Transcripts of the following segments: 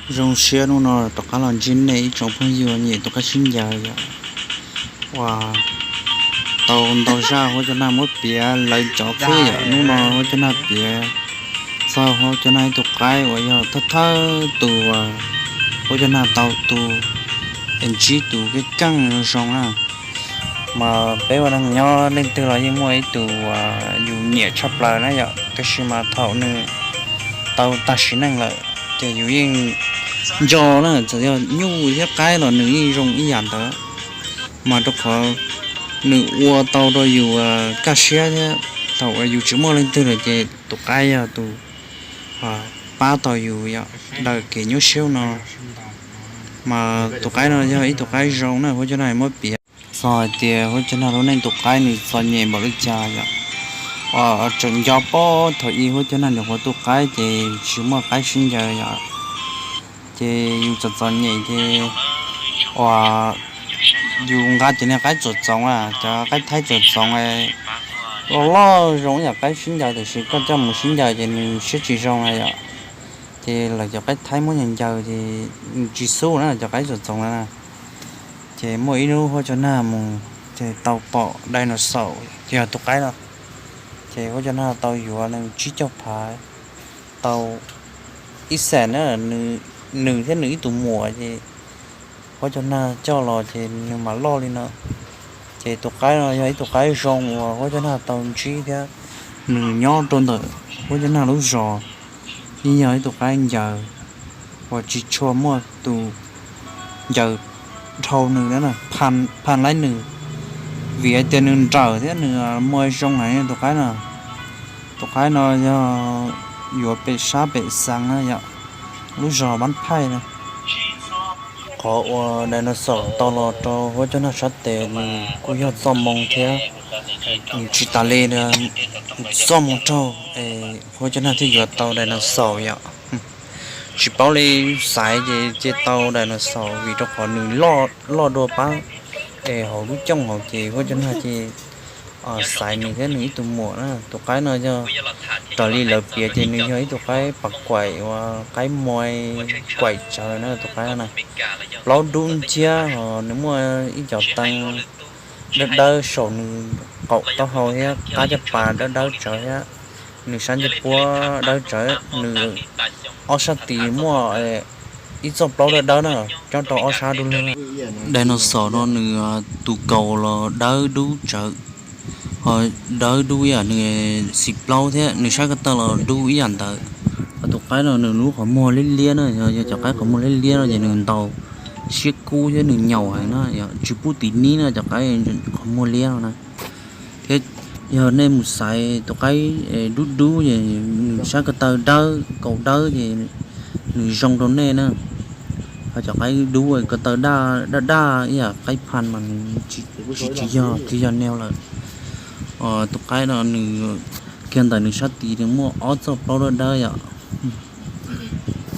Zoo siab hnub no rov qab los ntsib nej ib tsoom phooj ywg nyiam tus qaib sib ncaws yom. Uas tau ntau zaj huab cua nag muab piav lawv cov xwb yom. Hnub no huab cua nag piav txog huab cua nag ib tug qaib uas yog thawj thawj tus huab cua nag tau tu es ntsib tus keej keej zoo na. Mas peb ua neeg nyob leej twg los yeej muaj ib tus yus nyiam tshaj plaws na yom, tab sis mas thaum nws tau tag sim neej lawm ces yus yeej nco na, txawm yog nyuj thiab qaib los nws yeej zoo ib yam ntawd. Mas rau qhov nws ua tau rau yus kaj siab thiab, thaum uas yus tsis muaj leej twg lawm ces tus qaib yog tus pab tau yus yom, daws kev nyuaj siab no. Mas tus qaib no yog ib tug qaib zoo na, huab cua nag muab piav txog hais tias huab cua nag lub neej tus qaib nws txom nyem npaum li cas yom. Uas tseem nco paub thaum ub huab cua nag nyuam qhuav tu qaib ces tsis muaj qaib sib ncaws yom, ces yus txom txom nyem ces uas yus nqa cov niag qaib txoom txoov, cov qaib thaib txoom txoov loj loj zoo ib yam qaib sib ncaws, tiam sis koj coj mus sib ncaws ces nws siab tsis zoo na yom. Ces lawv cov qaib thaib muab ncaws ncaws ces nws tsis xub na, cov qaib txoom txoov na. Ces muaj ib hnub huab cua nag mus ces tau pom dinosaur, ces yog tus qaib no. Ces huab cua nag tau yuav nws tsib caug phav, tau ib xees na, nws thiab nws ib tug muam ces huab cua nag coj los ces nws mam loj li no. Ces tus qaib no yog ib tug qaib zoo uas huab cua nag tau ntsib thiab, nws nyob rau ntawm huab cua nag lub zos, yeej yog ib tug qaib ncaws uas tsis tshua muaj tus ncaws dhau nws, phaj laib nws, vim hais tias nws nrawm thiab nws muag zoo heev tus qaib no. Tus qaib no yog yuav pem sab pem xeev na yom, lub zos Npab Phaij na. Qhov uas dinosaur tau los rau huab cua nag sab tes nws kuj yog txoj moo thiab, tsis tas li txoj moo raug, huab cua nag thiaj yuav tau dinosaur yom. Tsis paub li, xaiv ces cia tau dinosaur vim rau qhov nws loj dua pab es hauv lub cooj hauv ces huab cua nag ces xaiv nws thiab nws ib tug muam na. Tus qaib no yog raws li lawv piav ces nws yog ib tug qaib pas kuaim uas qaib muag kuaim tsawv na tus qaib na. Plaub dub nciab ho nws muaj ib co tee dawb dawb saum nws qaum taub hau thiab qab caj pas dawb dawb tsawv thiab nws sab ncej puab dawb tsawv, nws ob sab tis muaj ib txoj plaub dawb dawb na, cob rau ob sab dub lug. Dinosaur no nws tus kaus los dawb dub tsawv, ho dawb dub ib yam nws txiv plaub thiab nws sab ko taw los dub ib yam ntawd. Ho tus qaib no nws lub qhov muag liab liab na, yog cov qaib qhov muag liab liab no ces nws ntaus siab kub thiab nws nyaum heev na, tsis pub tiv nib na cov qaib qhov muag liab no na. Thiab yog nej mus xaiv tus qaib dub dub es nws sab ko taw dawb kaus dawb ces nws zoo rau nej na. Ho cov qaib dub ko taw daj daj ib yam qaib pha mas nws tsis, tsis yog, tsis yog neg lawm. Tus qaib no nws kiag ntawm nws sab tis nws muaj ob txoj plaub dawb dawb yom.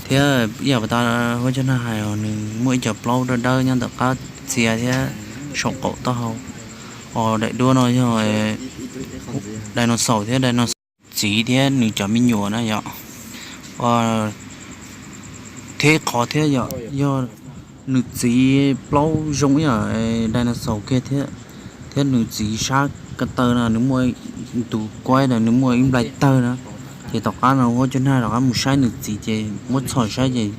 Thiab ib yam tas huab cua nag hais os, nws muaj ib co plaub dawb dawb nyob ntawm qab txia thiab saum qaum taub hau. Os, daim duab no yog dinosaur thiab dinosaur txiv thiab nws cov me nyuam na yom. Thiab qhov thiab yog, yog nws txiv plaub zoo ib yam dinosaur kiag thiab, thiab nws txiv sab ko taw no nws muaj tus kuaib ntawd nws muaj ib nplai tawg na. Ces tom qab no huab cua nag rov qab mus saib nws txiv ces muab txhom saib ces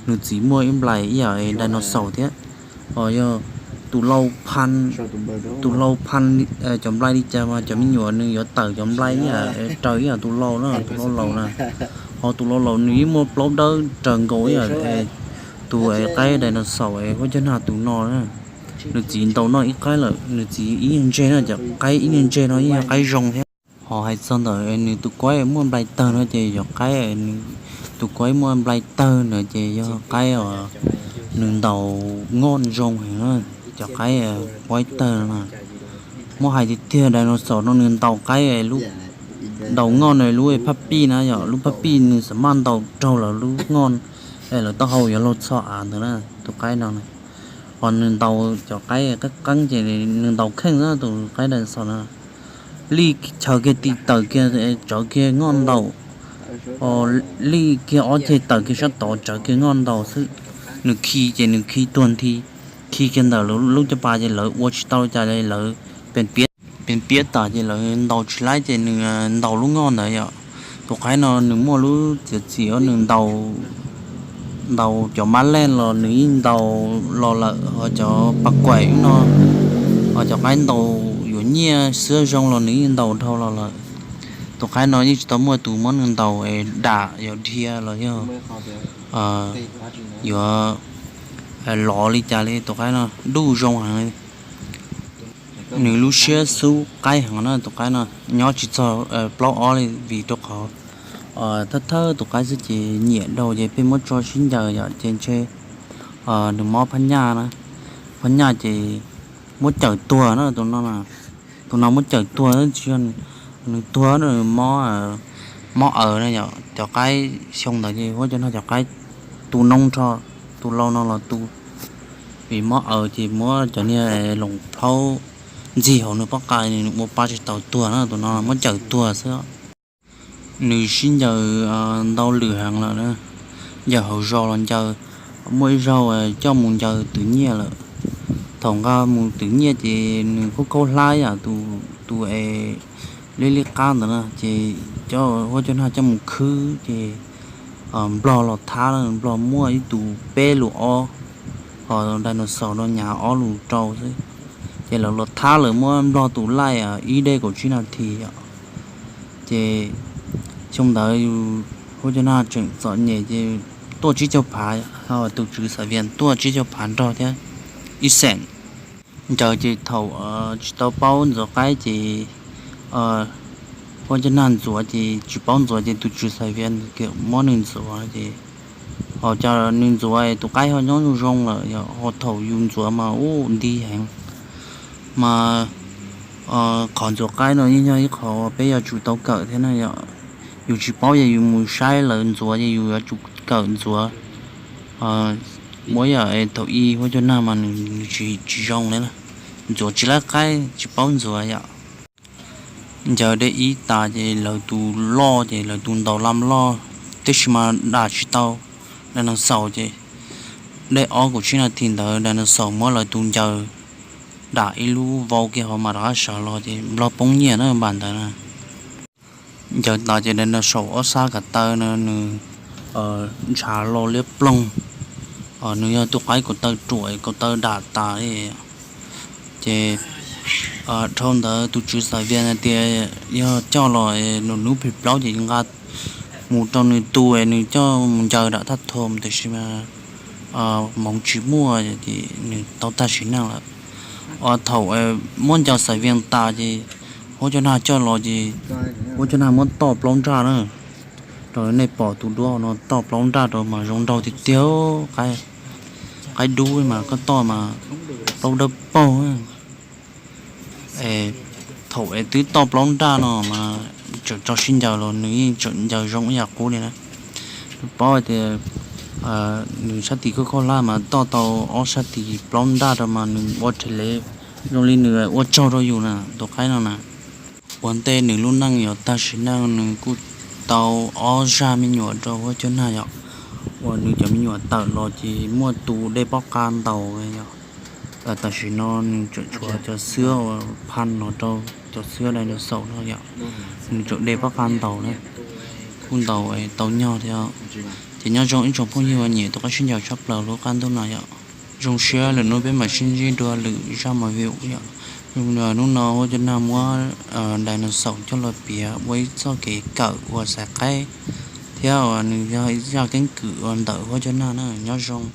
nws txiv muaj ib nplai ib yam dinosaur thiab. Os, yog tus lau pha, tus lau pha cov nplai li cas mas cov me nyuam nws yuav tawm cov nplai ib yam raws ib yam tus lau na, tus lau laus na. Ho tus lau laus nws yeej muaj plaub dawb raws nkaus ib yam tus qaib dinosaur huab cua nag tus no na. Nws txiv ntaus noj ib qaib lawm, nws txiv ib nyuag ntseg no, cov qaib ib nyuag ntseg no yeej yog qaib zoo thiab. Ho hais txog ntawm nws tus kuaib muaj nplai tawg no ces yog qaib, tus kuaib muaj nplai tawg na ces yog qaib os, nws ntaus ngoj zoo heev na, cov qaib puab tawg na. Muab hais tiag tiag dinosaur no nws ntaus qaib, ntaus ngoj na lub phaj pij na yom, lub phaj pij nws xam maj ntaus raug lawv lub ngoj, lawv taub hau yuav laug txho av ntawd na, tus qaib no na. Ho nws ntaus cov qaib qeeb qeeb ces nws ntaus kheej na tus qaib dinosaur na. Lij chaw kiag ti tawm kiag tsawv kiag ngoj ntaus, Os, lij kiag ob ceg tawm kiag sab tod tsawv kiag nkaus ntaus xwb. Nws khi ces nws khi tuag nthi, khi kiag ntawm lub caj pas ces lawv ua tsis tau li cas li lawv pes piab tas ces lawv ntaus tsis laib ces nws ntaus lub nkaus ntawd yom. Tus qaib no nws muaj lub txiav txim nws ntaus cov mab lej los nws yeej ntaus los lawm, ho cov pas kuam no, ho cov qaib ntaus yuav nyiaj xiab zoo los nws yeej ntaus dhau los lawm. Tus qaib no yeej tsis tau muaj tus muab nws ntaus es dam yuav dhia los yog yuav lov li cas li. Tus qaib no duj zoo heev li. Nws lub siab xub qaib heev na, tus qaib no nyob tsis txog plaub ob li vim rau qhov thawj thawj tus qaib xwb ces nyiam dhau ces pheej muab tso sib ncaws yom, ces ntshe nws mob phab nyaj na, phab nyaj ces muab cawm tuag na tus no. Tus no muab cawm tuag, tsis yog nws tuag, mob aws na yom. Cov qaib xyoo ntawd ces huab cov nag cov qaib tu noob nrho, tus lau no los tu, vim mob aws ces muab cov niag loos plhaub ntxig hauv nws pob qa, nws ua pa tsis tau tuag na, tus no muab cawm tuag xwb. Nws sib ncaws ntau lwm heev lawm, ncaws hauv zos los ncaws, muaj ib zaug coj mus ncaws twm nyiaj lawm. Thaum nqa mus twm nyiaj ces nws khaub khaub hlab yam tus es li li qab ntawd na, ces coj huab cov nag coj mus khwb ces nplog los thab, nplog muaj ib tus peb lus ob, ho dinosaur no nyav ob lus rau xwb. Ces lawv los thab lawm muab nplog tus laij ib dej kaum tsib nas this yom. Ces xyoo ntawd yus huab cov nag tseem txom nyem ces tuaj tsib caug phav, tus tswv xav vias tuaj tsib caug phav nrog thiab ib xeem ncaws ces thaum tsis tau paub ntxuav qaib ces huab cov nag ntxuav ces tsis paub ntxuav ces tus tswv xav vias muab nws ntxuav ces ho cov nws ntxuav tus qaib ho nyob zoo zoo lawm yom. Ho thaum yus ntxuav mas ub nti heev, mas qhov ntxuav qaib no yeej yog ib qho peb yuav tsum tau kawm thiab na yom. Yus tsis paub ces yus mus saib lawv ntxuav ces yus yuav tsum kawm ntxuav. Muab yam thaum ub huab cov nag mas nws tsis zoo li na, ntxuav tsis laib qaib tsis paub ntxuav yom. Ncaws dej ib tas ces lawv tus loj ces lawv tus ntaus laj loj, tiam sis mas dam tsis tau dinosaur ces dej ob kaum tsib nas this ntawd dinosaur muab lawv tus ncaws dam ib lub vau kiag hauv mas rov qab sawv los ces nplog poob nyiaj na npam ntawd na. Ncaws tas ces dinosaur ob sab ko taw no nws ntshav lo liab ploog. Nws yog tus qaib ko taw ruam ko taw dam tas li. Ces dhau ntawd tus tswv xav vias hais tias yog coj los nws hnub plig plaub ces nqa mus rau nws tus es nws coj mus ncaws dam thaj thom, tiam sis mas hmoov tsis muaj ces nws tau tag sim neej lawm. Thaum muab ncaws xav vias tas ces huab cov nag coj los ces huab cov nag muab toj plaub nraj na, rau nej pom tus duab no toj plaub nraj rau mas zoo nraug tiag tiag, qaib dub mas koj toj mas plaub dawb paug. Thaum es twb toj plaub nraj no mas tseem tso sib ncaws los nws yeej tseem ncaws zoo ib yam qub li na. Paub tias nws sab tis koj khaub hlab mas toj tau ob sab tis plaub nraj rau mas nws ua rhe le zoo li nws ua tsaug rau yus na tus qaib no na. Ua ntej nws lub neej yuav tag sim neej nws kuj tau ob zaj me nyuam rau huab cov nag yom. Uas nws cov me nyuam tawm los ces muaj tus de pob qa ntaus yom. Tam sim no nws tseem tshuav cov xwab uas phaj los rau cov xwab dinosaur no yom. Nws tseem de pob qa ntaus na, kuj ntaus tau nyog thiab. Ces nyob zoo ib tsoom phooj ywg uas nyiam tus qab sib ncaws tshaj plaws lub qab ntuj no yom. Zoo siab lwm hnub peb mam sib ntsib dua lwm zaj movie yom. Hnub no huab cov nag muab dinosaur coj los piav ua ib txoj kev kawm uas xaiv qaib thiab uas nws yog ib zaj keeb kwm uas ntawm huab cov nag na. Nyob zoo.